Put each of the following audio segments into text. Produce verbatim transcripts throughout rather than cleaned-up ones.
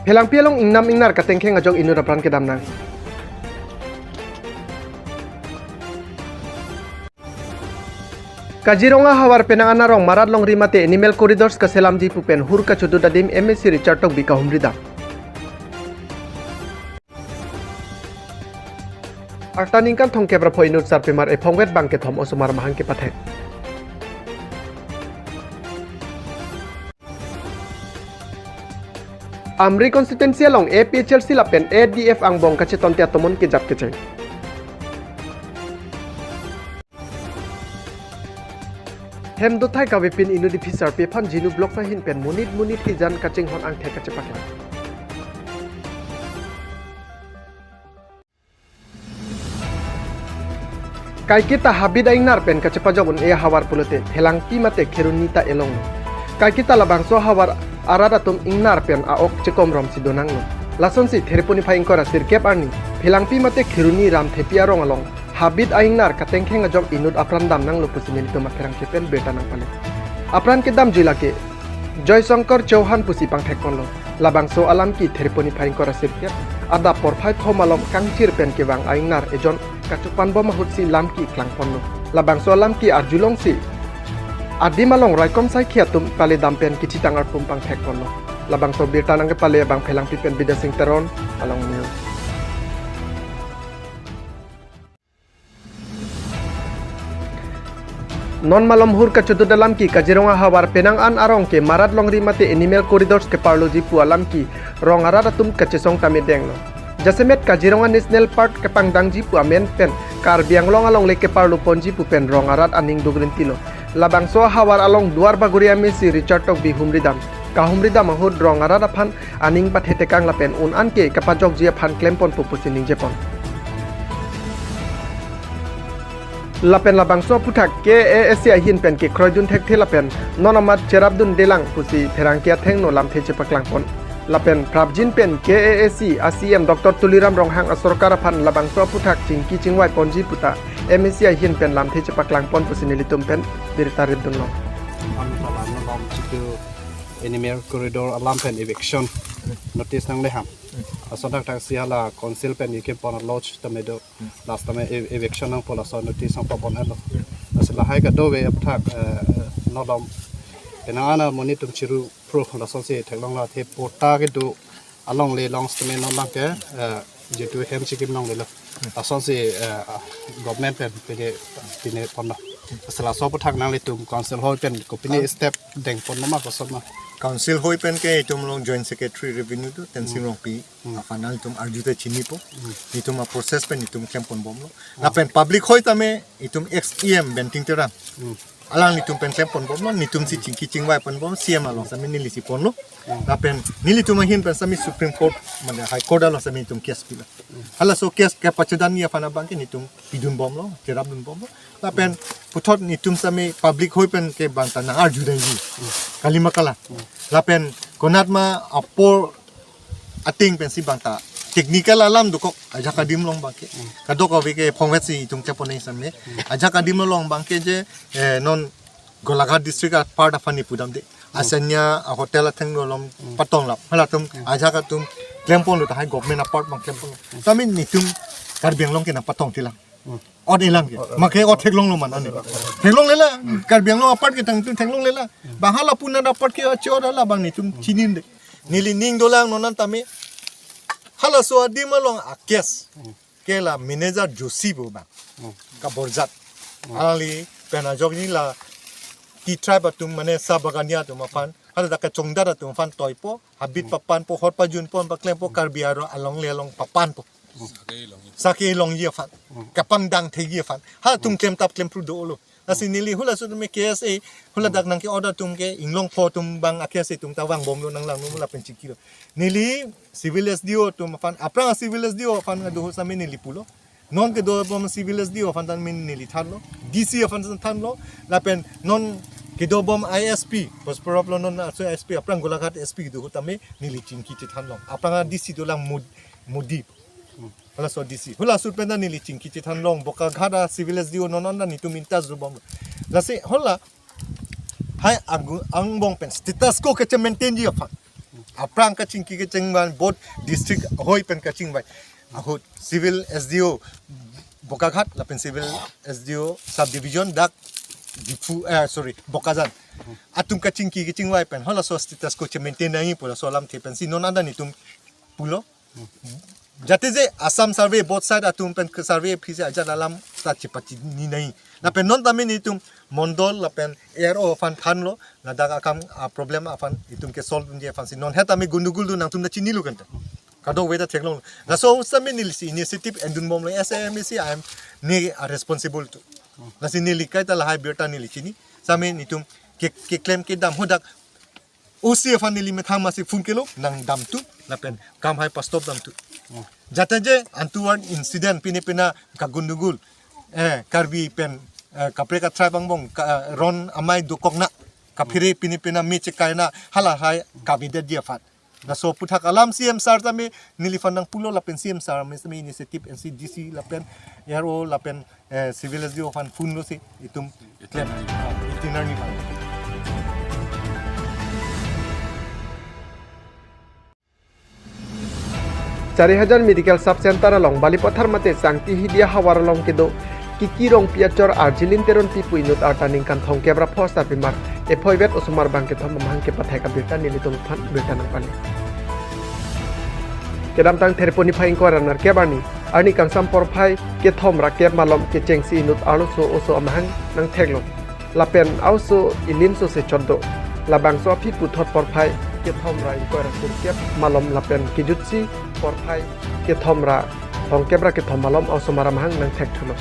Phelangpi along ingnam ingnar katengkheng ajok inut apran kedam nang. Kaziranga havar penang an arong marat longri mate animal corridors kaselamji pu pen hur kachudut adim M A C Richard Tokbi kahumri dam. Arta ningkan thomkep ra pho inut sarpimar ephongvet bang kethom osomar mahang kepathek. Amri constituency along A P H L C lapen A D F angbong kachetonte atomon kejap kecheng. Hem dothai kavepin inut iphi sarpi aphan Jinu block ahin pen monit monit hijan kachinghon angthek kachepaklang. Kaiketa habit a-ingnar pen kachepajok un-e ahavar pulote phelangpi mate kheroni ta elong. Kaiketa labangso ahavar arat atum ingnar pen a-ok chekomromsi donanglo. Lasonsi Thereponi phai ingkoi ra sirkep arni phelangpi mate kheroni Ramthepi arong along habit a-ingnar katengkheng ajok inut apran damnanglo pusi nelitum apherangke pen birta nangpale. Apran kedamjui lake Joy Shankar Chauhan pusi pangthekponlo. Labangso alam ke Thereponi phai ingkoi ra sirkep adap porphai thom along kangchir pen kevang a-ingnar ejon kachopanbom ahutsi lam ke klangponlo. Labangso alam ke arjulongsi adim along raikom saikhi atum pale dam pen kachitang arpum pangthekponlo. Labangso birta nangkepale abang phelangpi pen Bidya Singh Teron, Along News. Non malom hur kachudut alam ke Kaziranga havar penang an arong ke marat longri mate animal corridors keparloji pu alam ke rong arat atum kachesong tame denglo. Jasemet Kaziranga National Park kepangdangji pu amen pen Karbi Anglong alongle keparloponji pu pen rong arat aning dugrintilo. Labangso ahavar along Duarbagori M A C Richard Tokbi humri dam. Kahumri dam ahut rong arat aphan aning pathetekang lapen un-an ke kapajokji aphan klemponpo pusi ningjepon. Lapen labangso aputhak K A A C ahin pen kekroidun thekthe lapen non amat cherapdundelang pusi pherangke athengno lamthe chepaklangpon. Lapen prapjin pen K A A C a-C E M Doctor Tuliram Ronghang asorkar aphan labangso aputhak chingki chingvaiponji puta M A C ahin pen lamthe chepaklangpon pusi nelitum pen birta ripdunlo. Ano pala no bom chitu animal corridor alam pen eviction notice nangle ham. Lason thakthak si hala council pen ikempon lodge tame do. Last time e-, eviction nangpo laso notice nangpapon helo. Lasi lahai kadokave aputhak, eh, nodom penang an amonit atum chiru pro lasonsi theklonglo athe patta kedo alongle along sitame non abangke, eh, jitu hem chikim longlelo. Lasonsi, eh, government pen pine pine ponlo. Lasi laso aputhak nanglitum council hoi pen kopine step dengponlo ma koson ma. Council hoi pen ke itum along joint secretary revenue do Tensing Rongpi. Aphan nanglitum arjute chinipo. Itum a-process pen itum klemponbomlo. Lapen public hoi tame itum ex E M Benting Teron. Alanglitum pen klemponbomlo, nelitum si chingki chingvaiponbom, C E M along sitame nelisi ponlo. Lapen nelitum ahin pen sitame Supreme Court, mane High Court along sitame itum case pilo. Halaso case kepachedamji aphan abangke nelitum pidunbomlo, cherapdunbomlo. Lapen puthot nelitum sitame public hoi pen ke bangta nang-arju dangji. Kalima kala. Lapen konat ma apor ating pensi bangta technical alam dokok ajak adim along abangke. Kadokave ke phongvet si itum kepone sitame. Ajak adim along abangke je, eh, non Golaghat district apart aphan ni pudamde. Asanya a-hotel athengno along patong lap. Halatum ajak atum klemponlo tahai government apart abang klemponlo. Tame nelitum Karbi Anglong ke nangpatong tilang. Ot elang ke. Make ot theklonglo man ane. Theklonglela. Karbi Anglong apart ke tangtu theklonglela. Bang hala Pune apart ke acho hala abang nelitum chininde. Neli ning dolang non an tame. Halaso adim along a-case ke la manager Joshi pu abang. Kaborjat. Alangli pen ajok ni la T-tribe atum mane sa bagania atum aphan. Haladak kachongdat atum aphan toipo. Habit papanpo, hor pajunpo, paklempo, Karbi aro alongle along papanpo. Sake longji aphan. Kapangdang thekji aphan. Halatum klemtap klemphru dolo. Lasi neli hula sut me K S A, huladak nangke-ot atum ke, inglong pho atum abang a-K S A atum ta vangbomlo nanglangno lapen chingkilo. Neli civil S D O atum aphan, aphrang civil S D O aphan do ahut sitame neli pulo. Non kedobom civil S D O aphan tame neli thanlo. D C aphan thanlo. Lapen non kedobom I S P, Bosporop lo non aso I S P, aphrang Golaghat S P do ahut tame neli chingki chethanlo. Aphrang D C dolang Mod-, Modi. Halaso D C. Hula sut pen ta neli chingki chethanlong, Bokaghat a-civil S D O non an ta nelitum in touch dobom. Lasi hula hai agu-, angbong pen status quo ke che-maintainji aphan. aphrang kachingki kachingvai, both district ahoi pen kachingvai ahut civil S D O Bokaghat lapen civil S D O subdivision dak Diphu, eh, sorry, Bokajan atum kachingki kachingvai pen halaso status quo che-maintain nangji pu laso alamthe pensi non anta nelitum pulo. Jate je Assam survey both side atum pen ke survey phisi ajat alam ta chepachini nangji. Lapen non tame nelitum mondol lapen A R O aphan thanlo, ladak akam, ah, problem aphan itum ke solve dunji aphansi non het tame gundugul dun nangtum ta chinilo kanta. Kadokave ta theklong. Laso sitame nelisi initiative endunbomlo, S A M A C I am ne a responsible to. Lasi neli kaita lahai birta neli chini. Sitame nelitum ke, keklem kedam hadak O C aphan neli methang masi phone kelo nangdamthu lapen kam hai pastop damthu. Jate je untoward incident pine pina kagundugul, eh, Karbi pen, eh, kaprek a-tribe angbong ka, eh, ron amei dokokna kaphere pine pina me chekaina halahai kavedet ji aphan. Laso aputhak alam C M sir tame neliphan nangpulo lapen C M sir me sitame initiative N C D C lapen A R O lapen, eh, civil S D O aphan phone losi itum klem, ah, itinerary aphan. Charihajan Medical Sub Center along Balipathar mate Sangti Hidia havar along kedo Kiki Rongpi achor Arjilin Teronpi pu inut arta ningkan thomkep ra pho asarpimar ephoivet osomar bang kethom amahang kepathek abirta nelitum aphan birta nangpale. Kedamtang Therpo niphai ingkoi ra nerkep arni, arni kangsam porphai kethom ra kep malom kechengsi inut arloso oso amahang nangtheklo. Lapen a-oso ilinso se chot do. Labangso aphi puthot porphai kethom ra ingkoi ra sirkep malom lapen kejutsi porphai kethom ra thomkep ra kethom malom a-osomar amahang nangthekthulo.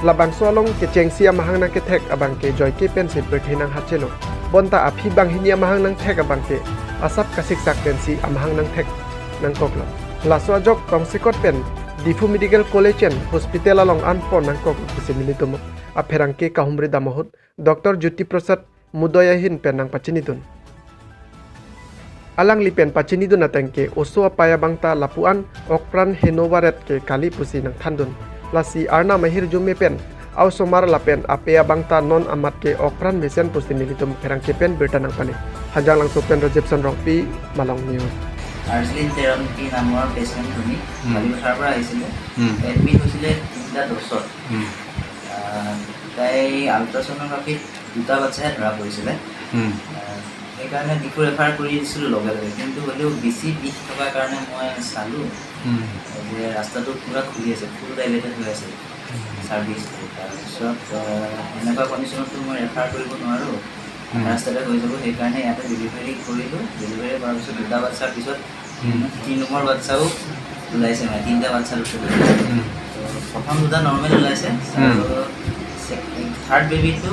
Labangso along kechengsi amahang nangkethek abang ke joike pensi pirthe nanghachelo. Bonta aphi banghini amahang nangthek abang ke asap kasiksak pensi amahang nangthek nangkoklo. Laso ajok tongsekot pen Diphu Medical College and Hospital along anpon nangkok pusi nelitum apherangke kahumri dam ahut Doctor Jyoti Prasad Mudoy ahin pen nangpachinidun. Alangli pen pachinidun ateng ke oso apei abang ta lapu-an okpran henovaret ke kali pusi nangthandun. Lasi arnam ahirjume pen a-osomar lapen apei abang ta non amat ke okpran mesen pusi nelitum pherangke pen birta nangpale. Hanjanglangso pen Rajib Sonrongpi, Malong News. আৰ্জলিন তেৰণপি নামৰ পেচেণ্টজনী হুম। বালিপথাৰৰ পৰা আহিছিলে। হুম। এডমিট হৈছিলে তিনিটা দহত। হুম। আহ, তাই আল্ট্ৰাছ'ন'গ্ৰাফীত দুটা বাচ্ছাহে ধৰা পৰিছিলে। হুম। আহ, সেইকাৰণে ডিফু ৰেফাৰ কৰি দিছিলোঁ লগে লগে, কিন্তু হ'লেও বেছি বিষ থকাৰ কাৰণে মই চালোঁ হুম। যে ৰাস্তাটো পূৰা খুলি আছে, ফুল ডাইলেটেড হৈ আছে। হুম। চাৰ্ভিচ। তাৰপিছত, আহ, এনেকুৱা কণ্ডিশ্যনততো মই ৰেফাৰ কৰিব নোৱাৰোঁ। হুম। ৰাস্তাতে হৈ যাব, সেইকাৰণে ইয়াতে ডেলিভাৰী কৰিলোঁ। ডেলিভাৰী কৰাৰ পিছত দুটা বাচ্ছাৰ পিছত হুম। তিনি নম্বৰ বাচ্ছাও ওলাইছে, মানে তিনিটা বাচ্ছাৰ ওচৰত। হুম। তো প্ৰথম দুটা নৰ্মেল ওলাইছে, হুম। আৰু ছে-, থাৰ্ড বেবীটো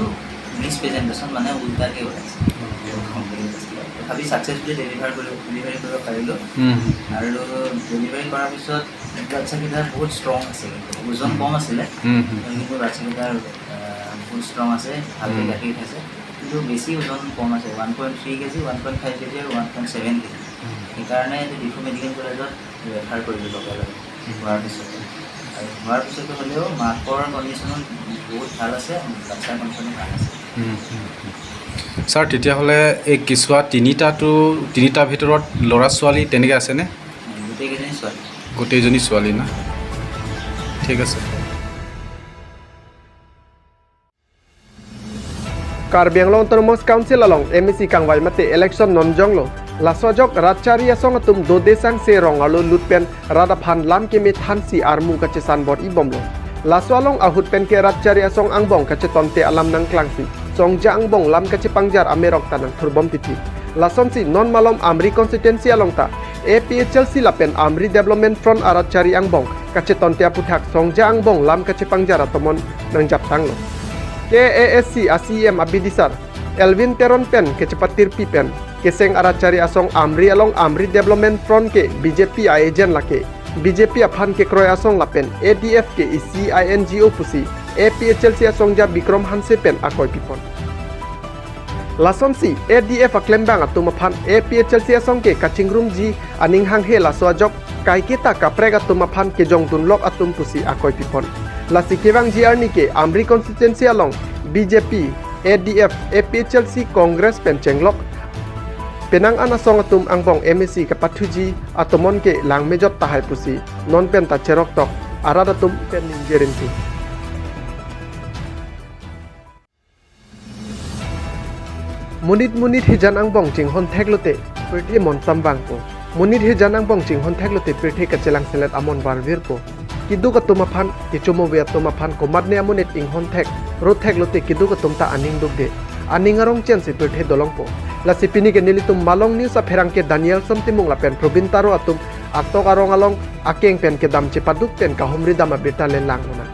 মিছ প্ৰেজেণ্টেশ্যন, মানে উল্টাকৈ ওলাইছে। হুম। কমপ্লিকেটেড আছিলে। তথাপি ছাকচেছফুলি ডেলিভাৰ কৰিব, ডেলিভাৰী কৰিব পাৰিলোঁ। হুম, হুম। আৰু ডেলিভাৰী কৰাৰ পিছত বাচ্ছাকেইটা বহুত ষ্ট্ৰং আছে, কিন্তু ওজন হুম। কম আছিলে। হুম, হুম। কিন্তু বাচ্ছাকেইটাৰ, আহ, বহুত ষ্ট্ৰং আছে, ভালকৈ হুম। গাখীৰ খাইছে। কিন্তু বেছি ওজন কম আছে, one point three KG, one point five KG আৰু ওৱান পইণ্ট ছেভেন কেজি। হুম। সেইকাৰণে এইটো ডিফু মেডিকেল কলেজত ৰেফাৰ কৰিলোঁ লগে লগে। হুম। হোৱাৰ পিছতে, আৰু হোৱাৰ পিছতে হ'লেও মাকৰ কণ্ডিশ্যনো বহুত ভাল আছে, বাচ্ছাৰ কণ্ডিশ্যনো ভাল আছে। হুম, হুম, হুম। ছাৰ, তেতিয়াহ'লে এই কেঁচুৱা তিনিটাতো, তিনিটাৰ ভিতৰত ল'ৰা ছোৱালী তেনেকৈ আছেনে? গোটেইকেইজনী ছোৱালী। গোটেইজনী ছোৱালী না? ঠিক আছে। Karbi Anglong Autonomous Council along M A C kangvai mate election non jonglo. Laso ajok Ratchari asong atum dode sangse rong arlo lut pen rat aphan lam keme thansi armu kachesan bor-ibomlo. Laso along ahut pen ke Ratchari asong angbong kachetonte alam nangklangsi Songja angbong lam kachepangjar amerok ta nangthurbom titi. Lasonsi non malom Amri constituency along ta A P H L C lapen Amri Development Front a-Ratchari angbong kachetonte aputhak Songja angbong lam kachepangjar atomon nangjaptanglo. K A S C a-C E M abidisar Elwin Teron pen kachepatirpi pen keseng a-Ratchari asong Amri along Amri Development Front ke B J P a-agent lake B J P aphan kekroi asong lapen A D F ke isi a-N G O pusi A P H L C asongja Bikram Hanse pen akoi pipon. Lasonsi A D F aklembang atum aphan A P H L C asong ke kachingrumji aning hanghe laso ajok kaiketa kaprek atum aphan kejongdunlok atum pusi akoi pipon. Lasi kevangji arni ke Amri constituency along B J P, A D F, A P H L C, Congress pen chenglok Penang an asong atum angbong M A C kapathuji atomon ke langmejot tahai pusi non pen ta cheroktok arat atum pen ningje rinti. Monit monit hijan angbong chinghon theklote pirthe mon samvangpo. Monit hijan angbong chinghon theklote pirthe kachelang selet amon varvirpo. Keduk atum aphan, kechomove atum aphan komatne amonit inghon thek, ro theklote keduk atum ta aning dukde. Aning arong chensi pirthe dolongpo. Lasi pini ke nelitum Malong News apherangke Danielson Timung lapen Probin Taro atum atok arong along akeng pen kedam chepaduk pen kahumri dam abirta le lang una.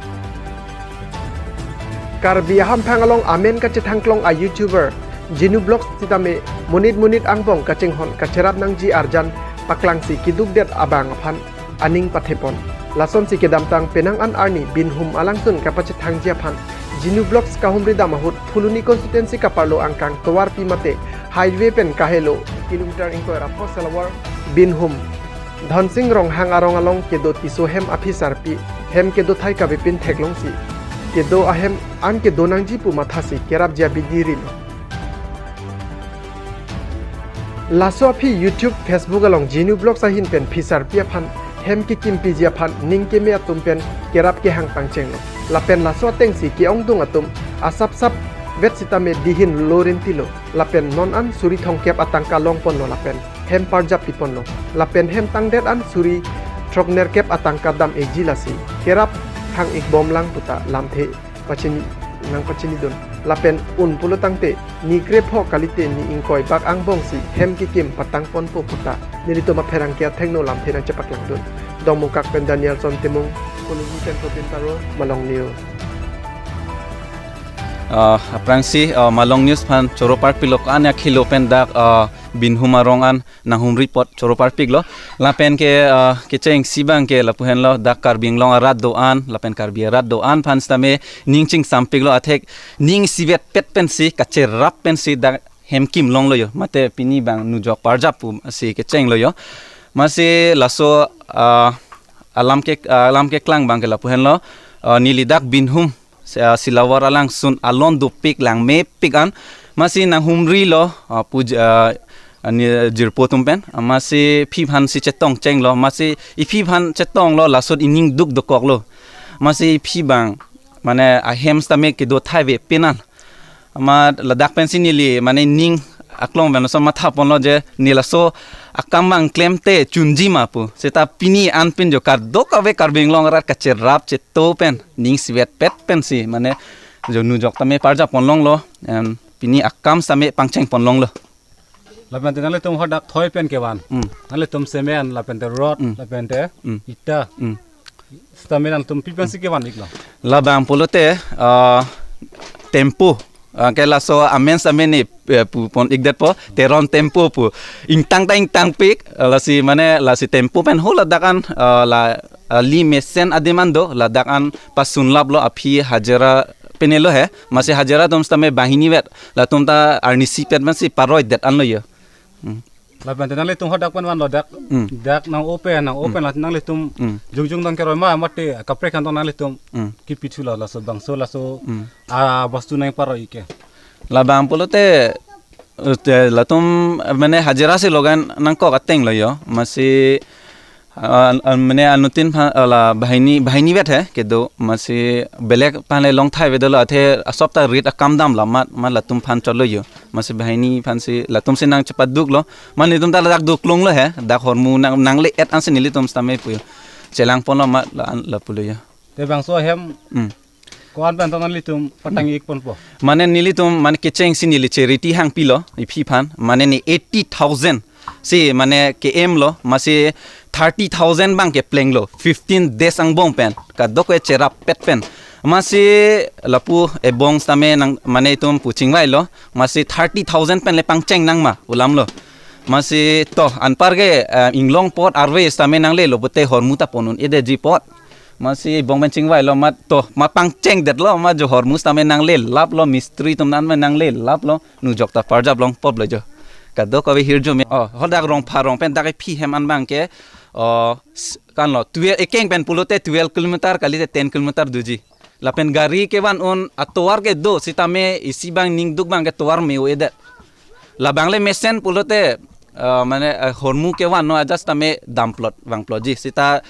Karbi ahamphang along amen kachethangklong a YouTuber Jinu Vlogs sitame monit monit angbong kachinghon kacherap nangji arjan paklangsi kedukdet abang aphan aning pathepon. Lasonsi kedamtang penang an arni Binhum alangsun kapachethangji aphan Jinu Vlogs kahumri dam ahut Phuloni constituency kaparlo angkang tovarpi mate highway pen kahelo kilometer ingkoi ra pho Silawar Binhum Dhonsing Ronghang arong along kedo Tisso hem aphi sarpi hem kedo thai kavepin theklongsi kedo ahem an kedo nangji pu mathasi kerapji abidi rilo. Laso aphi YouTube, Facebook along Jinu Vlogs ahin pen phi sarpi aphan hem kekimpiji aphan ning keme atum pen kerap kehang pangchenglo. Lapen laso atengsi ke-ongdung atum asapsap vet sitame dihin lo rintilo. Lapen non an suri thomkep atangka longponlo lapen hem parjap piponlo. Lapen hem tangdet an suri throknerkep atangka dam-ikji lasi kerap hang-ikbomlang puta lamthe pachini nangpachinidun. Lapen un pulo tangte ni krepho kalite ni ingkoi bak angbongsi hem kekim patangponpo puta nelitum apherangke athengno lamthe nangchepaklangdun. Dongmukak pen Danielson Timung, Phuloni pen Probin Taro, Malong News. Ah, aphrangsi, ah, Malong News aphan choro parpilo, ko-an akhilo pen dak, ah, Binhum arong an nanghumri apot choro parpiklo. Lapen ke, ah, kechengsi abang ke lapu henlo, dak Karbi Anglong arat do-an lapen Karbi arat do-an aphan sitame ning chingsampiklo, athek ning isivetpet pensi kacherap pensi dak hem kimlonglo yo. Mate pini abang nujok parjap pusi kechenglo yo. Masi laso, ah, alam ke, ah, alam keklang abang ke lapu henlo, ah, neli dak Binhum, si-, ah, Silawar alangsun alon dopik langmepik an. Masi nanghumrilo, ah, puj-, ah, ani jirpo atum pen. Ah, masi phi aphansi chetongchenglo. Masi iphi aphan chetonglo, lasot ining duk dokoklo. Masi iphi abang, mane ahem sitame kedo thai vepin an. Amat ladak pensi neli mane ning aklong pen laso mathaponlo je neli laso akam abang klemte chunji ma pu. Seta pini an pen jo kadokave Karbi Anglong arat kacherap cheto pen ning isivetpet pensi mane jo nujok tame parjapponlonglo, em, pini akam sitame pangchengponlonglo. Lapen te nanglitum hadak thoi pen kevan. Hmm. Nanglitum cement, lapen te rod, Hmm. lapen te Hmm. ita. Hmm. Sitame nangtum pi pensi kevan-iklo? Labang pulote, ah, tempo. Ah, ke laso amen sitame ne, eh, pupon-ikdetpo, Teron tempo pu. Ingtang ta ingtangpik, ah, lasi mane lasi tempo pen ho ladak an, ah, la, ah, li mesen adim an do, ladak an pasunlaplo, aphi hajira penelo he, masi hajira atum sitame banghini vet, latum ta arnisi pet pensi paroidet anlo yo. Hmm. Lapen te nanglitum hadak pen vanlo dak. Hmm. Dak nang-o pen, nang-o pen Hmm. la nanglitum Hmm. jongjong dang keroi ma mate kaprek kantong nanglitum Hmm. kipi thulo laso bangso laso Hmm. a bostu nangparoi ke. Labang pulote, eh, te latum, eh, mane hajira si logan nangkok atenglo yo. Masi, ah, ah, mane anuttin aphan, ah, la banghini, banghini vet he kedo, masi belek aphan le long thai ave dolo, athe asop ta rit akam damlo amat, amat latum aphan chotlo yo. Masi banghini aphansi latumsi nangchepaduklo. Mane nelitum ta ladak duklonglo he, dak hormu nang, nangle-et ansi nelitum sitame pu yo. Chelangponlo amat la, lapulo yo. Te bangso ahem Hmm. ko-an pen to nanglitum patang-ikponpo? Mane nelitum mane kechengsi neli charity hangpilo, iphi aphan, mane ne eighty thousand si mane ke-emlo, masi thirty thousand abang keplenglo, fifteen days angbong pen, kadokave cherap pet pen. Masi lapu ebong sitame nang, mane itum pu chingvailo, masi thirty thousand pen le pangcheng nangma pu alamlo. Masi to, anpar ke, eh, inglong apot arve sitame nanglelo pute hormu ta pon un-edetji apot. Masi ebong pen chingvailo amat to, ma pangchengdetlo amat jo hormu sitame nanglelaplo, mistri atum nan me nanglelaplo, nujok ta parjap longpoplo jo. Kadokave hirjume. Oh, hadak Rongpharong pen dak iphi hem an abang ke, oh, s-, kanlo, twelve, ekeng pen pulote twelve kilometer kalite ten kilometer doji. Lapen gari kevan un atovar kedo sitame isi abang ningduk abang ke tovar me-o-edet. Labang le mesen pulote Ah, mane, ah, hormu kevannon ajat sitame damplot vangplotji. Sita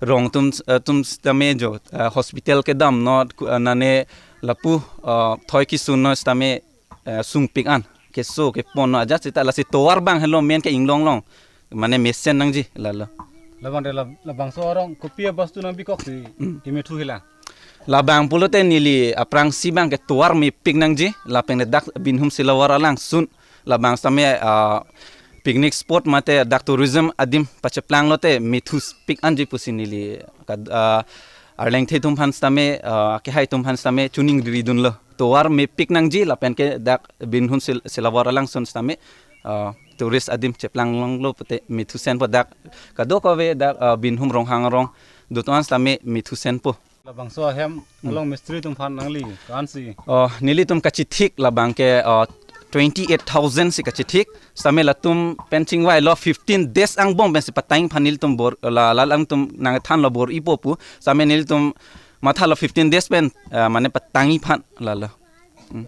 rong atum, ah, atum sitame jo, ah, hospital kedamnon, ku-, ah, nane lapu, ah, thoi kesunnon sitame, ah, sungpik an keso keponnon ajat sita lasi tovar abang helo main ke inglong long. Mane mesen nangji lalo. Labang de lab-, labangso arong kopi abastu nangpikok si Hmm. kemethu hela. Labang pulote neli aphrangsi abang ke tovar mepik nangji, lapen dak Binhum Silavar alangsun, labang sitame, ah, picnic spot mate dak tourism adim pacheplang lote methupik anji pusi neli kad-, ah, arlengthe atum aphan sitame, ah, kehai atum aphan sitame choningridunlo. Tovar mepik nangji lapen ke dak Binhum Sil-, Silavar alangsun sitame, ah, tourist adim cheplang longlo pute methusenpo dak kadokave dak, ah, Binhum Ronghang arong doton sitame methusenpo. Labangso ahem Hmm. along mistri atum aphan nangli ko-ansi? Oh, nelitum kachithik labang ke, oh, twenty eight thousand si kachithik. Sitame latum pen chingvailo fifteen days angbong pensi patang aphan nelitum bor la, la alangtum nangthanlo bor-ipo pu. Sitame nelitum mathalo fifteen days pen, ah, mane patang aphan lalo. Hmm.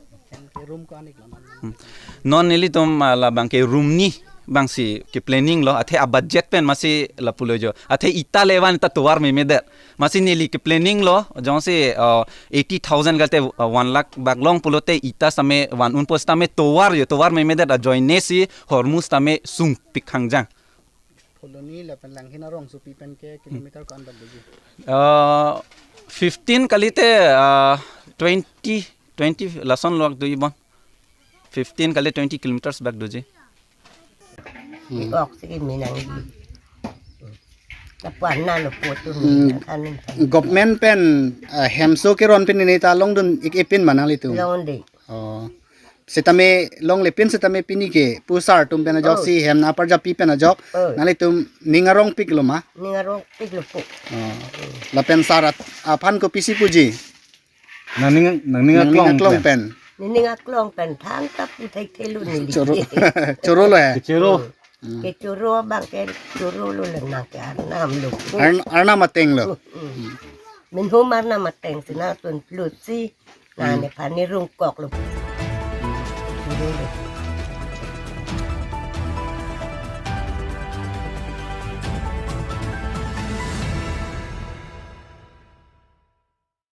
Room ko-an-iklo non? Hmm. Non nelitum, ah, labang ke room ni abangsi keplanning lo, athe abudget pen masi lapulo jo. Athe ita le van ta tovar memedet. Masi neli keplanning lo, jongsi, ah, eighty thousand galte, ah, one lakh bak long pulote ita sitame van unpo sitame tovar jo, tovar memedet ajoine si hormu sitame sungpik hangjang. Phuloni lapen Langhin arongsopi pen ke kilometer ko-an bak doji? Ah, fifteen kalite, ah, twenty, twenty lason lo bak doji bon. Fifteen kali twenty kilometers bak doji. Hmm. Oxygen minang. Lapuan na lo po tu Hmm. minang kan. Government pen, ah, hemso keron pen neli ta longdun-ik-e pin ma nanglitum? Longdun-ik. Oh. Sitame longle pin sitame pini ke pusar atum pen ajok Oh. si hem na parjapi pen ajok. Oh. Nanglitum ning arongpiklo ma? Ning arongpiklo po. Oh. Lapen sar at-, aphan kopisi puji? Nangning, nangning Nangning aklong aklong pen. pen. Nening aklong pen thangta pu thekthelo neli. Choro. Chorolo he? Choro. Hmm. Kechoro abang ke chorolo le nang ke arnam lo. Arn-, arnam ateng lo. Hmm. Binhum arnam ateng si nangsun plut si. Nang Hmm. nephan nerungkoklo. Chorolo.